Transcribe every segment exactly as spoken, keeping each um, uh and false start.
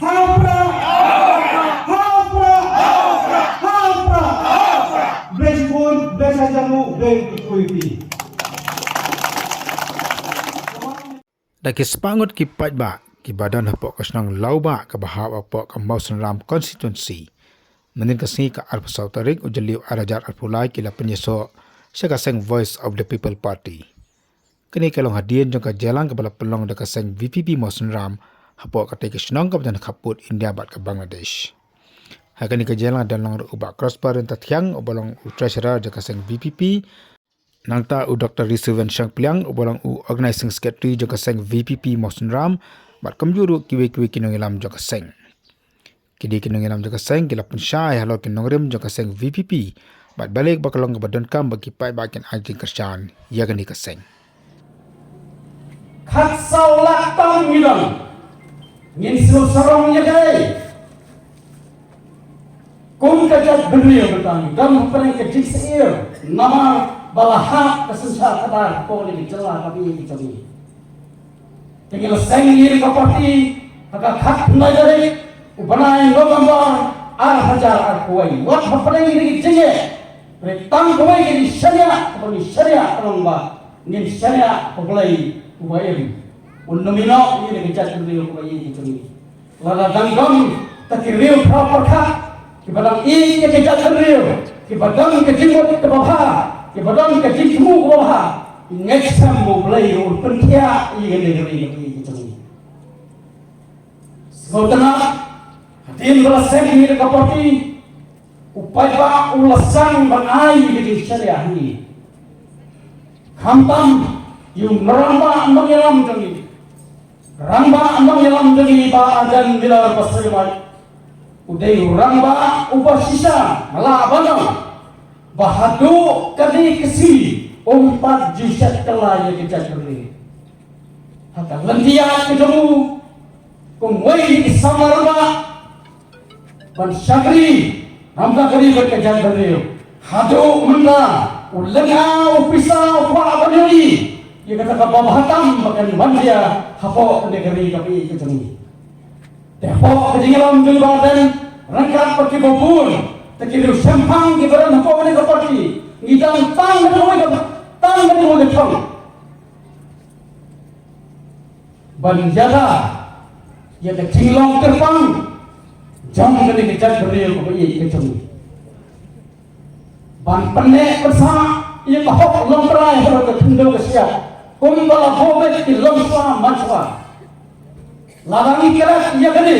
Hapra! Hapra! Hapra! Blei bun, blei sa jamu, blei kutkuipi. Da ki spah ngut ki paidbah kiba don hapoh ka shnong Lawbah kaba hap hapoh ka Mawsynram constituency, mynnin ka sngi ka arphew saw tarik u Jylliew ar hajar arphew lai ki la pynïasoh sha ka seng Voice of the People Party. Kane ka long hadien jong ka jingïalang kaba la pynlong da ka seng V P P Mawsynram hapoh katei ka shnong kaba don khappud India bad ka Bangladesh. Ha kane ka jingïalang don lang ruh u Bah Prosper Ryntathiang uba long u treasurer jong ka seng V P P. Nangta u Doctor Risuven Shangpliang uba long u organizing secretary jong ka seng V P P Mawsynram bad kumjuh ruh kiwei kiwei ki nongïalam jong ka seng. Ki dei ki nongïalam jong ka seng ki la pynshai halor ki nongrim jong ka seng V P P bad balei ba ka long kaba donkam ba ki paidbah kin ai jingkyrshan ïa kane ka seng. Khatsaw lak tam ngi don. Ngin sngewsarong ïa kaei? Kum ka jaitbynriew mynta ngi don hapdeng ka jingsyier namar ba la hap ka synshar khadar hapoh kane ka jylla kaba ïeit ka jong ngi. Te ngi la seng ïa ka party ha ka khatkhyndai tarik u bnai November ar hajar arphew wei. Wat hapdeng ïa ka jingeh, hynrei tang kawei ka jingshaniah kaba ngi shaniah ka long ba ngin shaniah ha U Blei uba im, un nym ïehnoh ïa ka jaitbynriew kaba ïeit ka jong ngi. Lada dang don ta ki riew khraw pyrkhat kiba dang ïeit ïa ka jaitbynriew, kiba don ka jingmut kaba bha, kiba don ka jingthmu kaba bha, ngeit skhem ba U Blei un pynkhiah ïa kane ka ri kaba ïeit ka jong ngi. Sngewtynnat, hadien ba la seng ïa ka party, u paidbah u la sdang ban ai ïa ka jingshaniah ha ngi. Khamtam ïa u rangbah nongïalam jong ngi. Rangbah nongïalam jong ngi Bah Ardent Miller Basaiawmoit u dei u rangbah uba shisha, nga lah ban ong ba haduh kane ka sngi um pat ju shet kylla ïa ka jaitbynriew. Ha ka lynti ïaid ka jong u kum uwei na ki samla rangbah ban shakri, namar ka ri bad ka jaitbynriew. Haduh mynta u lynga u pisa u kwah ban ïohi ïa kata kaba bha tam ba kan wan jia hapoh kane ka ri kaba ïeit ka jong ngi. Te hapoh ka jingïalam jong Bah Ardent ryngkat bad kiba bun, te ki riew shemphang kiba don hapoh kane ka party, ngi dang tang ka jong ka, tang ka jong ka thong ban ïada ïa ka jinglong kyrpang jong kane ka jaitbynriew kaba ïeit ka jong ngi. Ban pynneh pynsah ïa ka hok longtrai halor ka khyndew ka shyiap kumba la buh beit ki longshuwa manshuwa. Lada ngi klet ïa kane,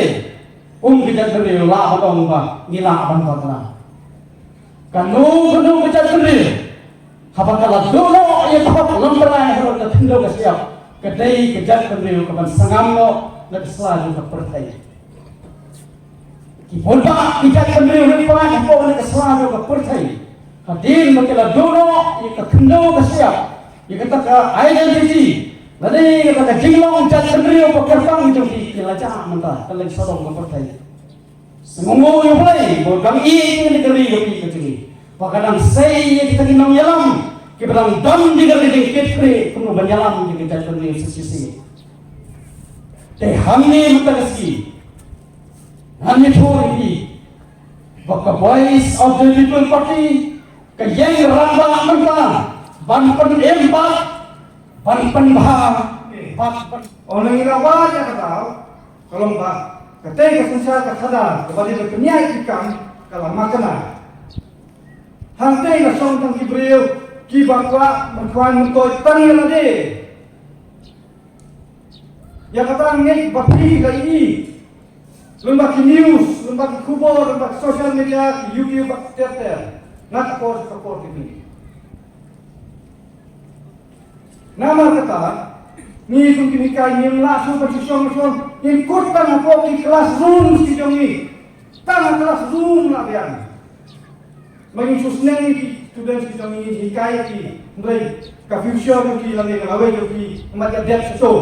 kum ka jaitbynriew lah ban ong ba ngi lah ban bakla. Kano kano ka jaitbynriew haba ka la duh noh ïa ka hok longtrai halor ka khyndew ka shyiap, ka dei ka jaitbynriew kaban sngewbha noh na ka sla jong ka pyrthei. Ki bun bah ki jaitbynriew rit palat hapoh na ka sla jong ka pyrthei, hadien ba ki la duh noh ïa ka khyndew ka shyiap, ïa kata ka identity, lane ïa kata ka jinglong jaitbynriew ba kyrpang jong ki, ki la jah mynta kylleng sawdong ka pyrthei. Sngewnguh ïa U Blei ba u dang ïeit ïa kane ka ri ka ri ka jong ngi. Ba ka dang sei ïa kita ki nongïalam kiba dang don jingkit jingkit kumno ban ïalam ïa ka jaitbynriew shisha. Te hangne mynta ka sngi ngan ïathuh ïa phi ba ka Voice of the People Party ka ïeng rangbah mynta ban pynim bad ban pynbha bad ban. Ong ngi la wad ïa kata ka long ba katei ka synshar ka khadar kaba dei ban pynïaid ki kam ka la makna. Hangtei la shong tang ki briew kiba kwah ban kwah myntoi tang ïa lade. Ïa kata ngeit ba phi la ïohi lyngba ki news, lyngba ki khubor, lyngba ki social media, ki YouTube bad ter ter. Nga ka por ka por ki ni. Namar kata ngi kum ki Pakai ngim lah shuh ban shu shong shong, ngin kut tang hapoh ki classrooms ki jong ngi. Tang ha classroom la biang. Ma ngi shu sneng ki Students ki jong ngi, hikai ki, hynrei ka future jong ki lane ka lawei jong ki, ka mat ka dep sha to.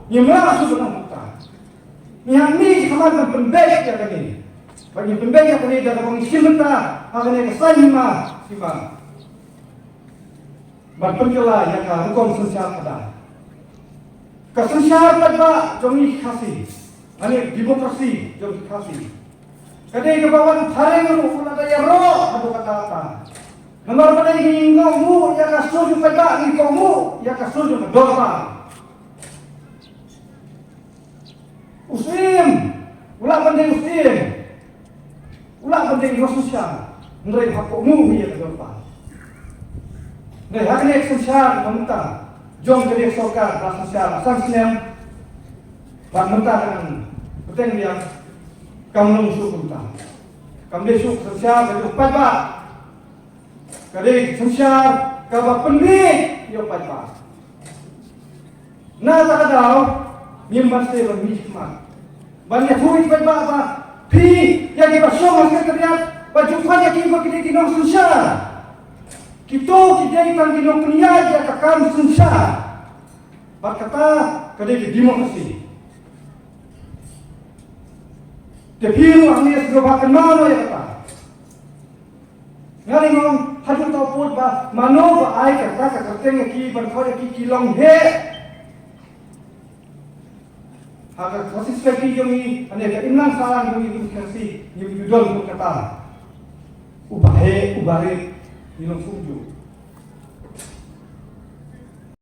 Ngim lah shuh ban ong kumta. Ngi hap mih shakhmat ban pynbeit ïa kane. Bad ngi pynbeit ïa kane da kaba ngi shim bynta ha kane ka saiñ hima sima. Ban pynkylla ïa ka rukom synshar khadar. Ka synshar paidbah jong ngi ki Khasi, lane democracy jong ki Khasi, ka dei kaba wan phareng ruh lada ïaroh haduh katta katta. Namar ba dei ngi kohnguh ïa ka sur jong paidbah, ngi kohnguh ïa ka sur jong ka dorbar. U Syiem u lah ban dei u Syiem, u lah ban dei u nongsynshar, hynrei hap kohnguh ïa ka dorbar. Hynrei ha kane ka synshar mynta jong kane ka sorkar ba synshar san snem, bad mynta ka dang bteng biang, kam long shuh kumta. Kam dei shuh ka synshar ka jong u paidbah. Ka dei ka synshar kaba pynbieit ïa u paidbah. Na kata ka daw ngim banse ban mih shakhmat ban ïathuh ïa u paidbah ba phi, ïa kiba shong ha Secretariat, ba ju khot ïa ki ba ki dei ki nongsynshar. Kito ki dei tang ki nongpynïaid ïa ka kam synshar. Bad kata ka dei ka democracy. Te phi ruh hangne sngewbha kynmaw noh ïa kata. Nga ong haduh to pud ba mano ba ai kata ka kyrteng ïa ki ban khot ïa ki ki long heh. Ha ka Khasi Society jong ngi, ha ka imlang sahlang jong ngi, ngi Khasi, ngi ju don kata. Uba heh, uba rit, ngi long kumjuh.